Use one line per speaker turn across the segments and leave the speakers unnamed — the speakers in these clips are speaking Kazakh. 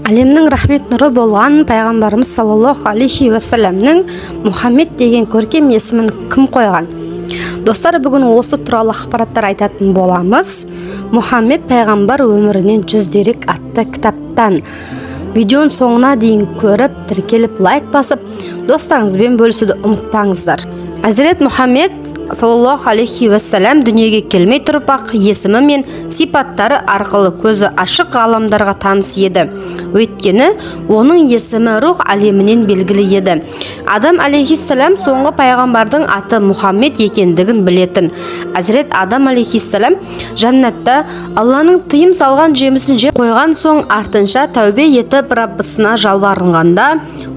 Әлемнің рахмет нұры болған пайғамбарымыз саллаллаху алейхи уассаламның Мұхаммед деген көркем есімін кім қойған? Достар, бүгін осы туралы ақпараттар айтатын боламыз. Мұхаммед пайғамбар өмірінен 100 дерек атты кітаптан. Видеоның соңына дейін көріп, тіркеліп, лайк басып, достарыңызбен бөлісуді ұмытпаңыздар. Әзірет Мұхаммед саллаллаху алейхи уассалам дүниеге келмей тұрып ақ есімі мен сипаттары арқылы көзі ашық ғаламдарға таныс еді. Өйткені оның есімі рух әлемінен белгілі еді. Адам алейхиссалам соңғы пайғамбардың аты Мұхаммед екендігін білетін. Әзірет Адам алейхиссалам жәннатта Алланың тыйым салған жемісін жеп қойған соң, артынша тәубе етіп, Раббысына жалбарынғанда: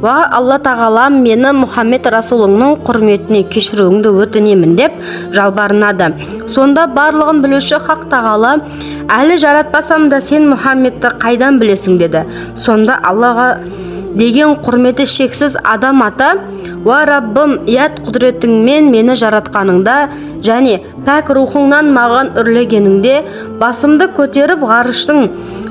«Уа Алла тағалам, мені Мұхаммед расулыңның құрметіне кешіруіңді өтінемін», – деп жалбарынады. Сонда барлығын білуші Хақ тағала: «Әлі жаратпасам да, сен Мұхаммедті қайдан білесің?» – деді. Сонда Аллаға деген құрметі шексіз Адам ата: «Уа Раббым, ұят құдіретіңмен мені жаратқаныңда және пәк рухыңнан маған үрлегеніңде, басымды көтеріп, ғарыштың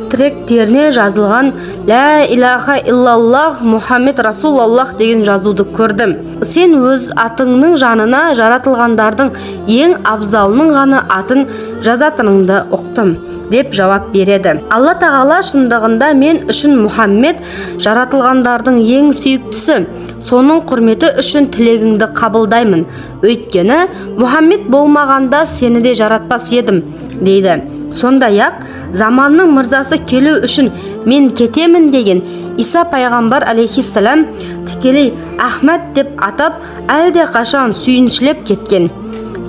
тіректеріне жазылған «Лә илаха иллаллах, Мұхаммед расулаллах» деген жазуды көрдім. Сен өз атыңның жанына жаратылғандардың ең абзалының ғана атын жазатыныңды ұқтым», – деп жауап береді. Алла тағала: «Шындығында, мен үшін Мұхаммед жаратылғандардың ең сүйіктісі. Соның құрметі үшін тілегіңді қабылдаймын. Өйткені Мұхаммед болмағанда, сені де жаратпас едім», – дейді. Сондай ақ заманның мырзасы келу үшін мен кетемін деген Иса пайғамбар алейхиссалам тікелей Ахмад деп атап, әлде қашан сүйіншілеп кеткен.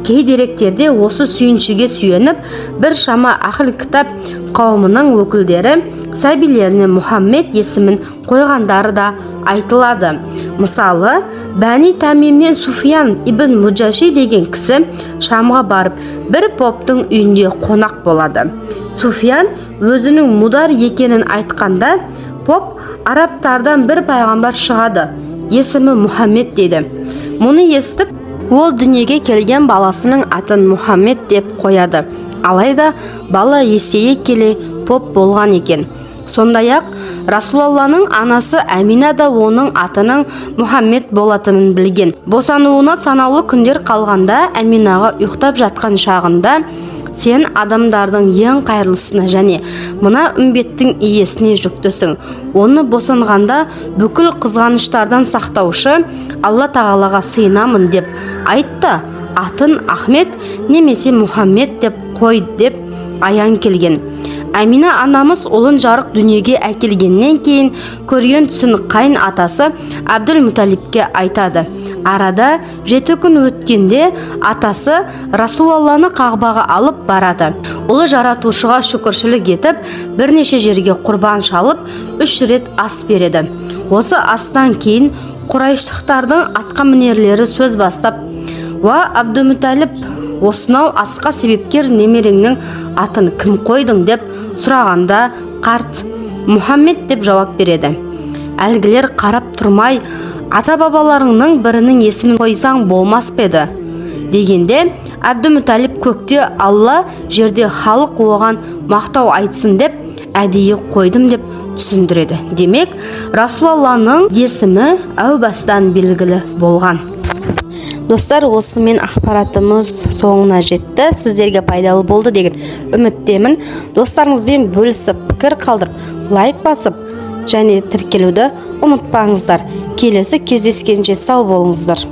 Кей деректерде осы сүйіншіге сүйеніп, бір шама ахіл кітап қауымының өкілдері сәбилеріне Мұхаммед есімін қойғандары да айтылады. Мысалы, Бәни Тәмимнен Суфиян ибн Муджаши деген кісі Шамға барып, бір поптың үйінде қонақ болады. Суфиян өзінің Мудар екенін айтқанда, поп: «Арабтардан бір пайғамбар шығады, есімі Мұхаммед», – дейді. Мұны естіп, ол дүниеге келген баласының атын Мұхаммед деп қояды. Алайда бала есейе келе поп болған екен. Сондай ақ Расулалланың анасы Әмина да оның атының Мұхаммед болатынын білген. Босануына санаулы күндер қалғанда, Әминаға ұйықтап жатқан шағында: «Сен адамдардың ең қайырлысына және мына үмбеттің иесіне жүктісің. Оны босанғанда бүкіл қызғаныштардан сақтаушы Алла тағалаға сыйынамын деп айт та, атын Ахмет немесе Мұхаммед деп қой», – деп аян келген. Әмина анамыз ұлын жарық дүниеге әкелгеннен кейін көрген түсін қайын атасы Әбділмұталибке айтады. Арада 7 күн өткенде атасы Расулалланы Қағбаға алып барады. Ұлы жаратушыға шүкіршілік етіп, бірнеше жерге құрбан шалып, үш рет ас береді. Осы астан кейін құрайыштықтардың атқамінерлері сөз бастап: «Уа Әбдімүтәліп, осынау асқа себепкер немереңнің атын кім қойдың?» – деп сұрағанда, қарт: «Мұхаммед», – деп жауап береді. Әлгілер қарап тұрмай: «Ата бабаларыңның бірінің есімін қойсаң болмас па еді?» – дегенде, Әбдімүтәліп: «Көкте Алла, жерде халық оған мақтау айтсын деп әдейі қойдым», – деп түсіндіреді. Демек, Расулалланың есімі әу бастан белгілі болған. Достар, осымен ақпаратымыз соңына жетті. Сіздерге пайдалы болды деген үміттемін. Достарыңызбен бөлісіп, пікір қалдырып, лайк басып және тіркелуді ұмытпаңыздар. Келесі кездескенше сау болыңыздар.